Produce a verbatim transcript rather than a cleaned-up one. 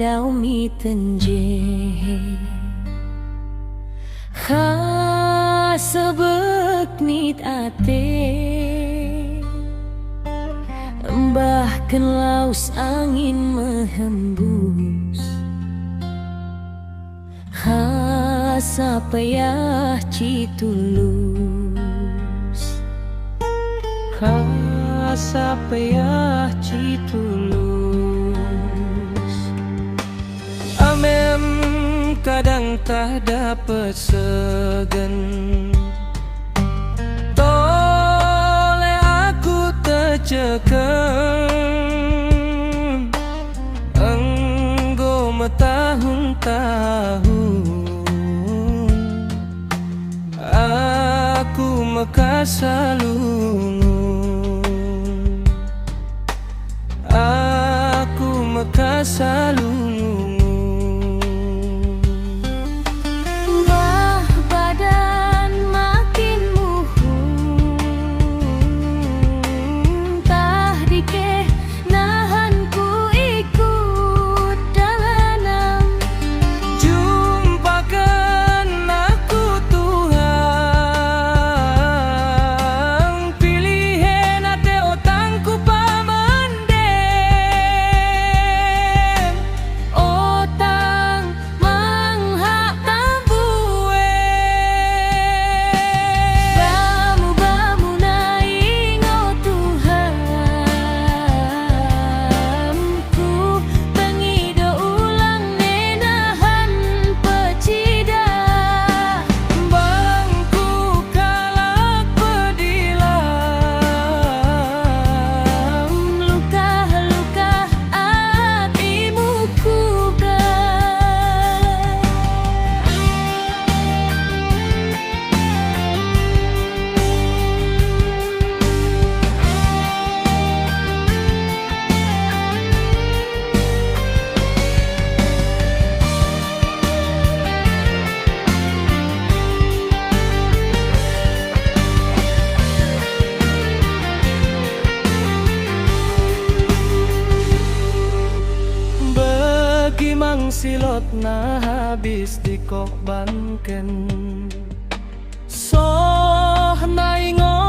dau miten je. Hasebek nit ate, bahken laus angin mehembus. Hasa payah Citulus. Hasa payah Citulus. Amen, kadang tah dapet segen. Tole aku teceken, enggo metahun-tahun aku mekasa lungun. Aku mekasa lungun. Bah badan makin muhun, tah dike nahan ku ikut dalanam. Jumpaken aku Tuhan, pilihen ate otangku paman dem. Otang mangha tambue. Bamu, bamu nai ngo Tuhan. Ku pengido ulang ne nahan pecidah. Bangku kalak pedilam, lukah-lukah atimu kuga. Bagi mang silotna habis dikorbanken. Soh nai ngo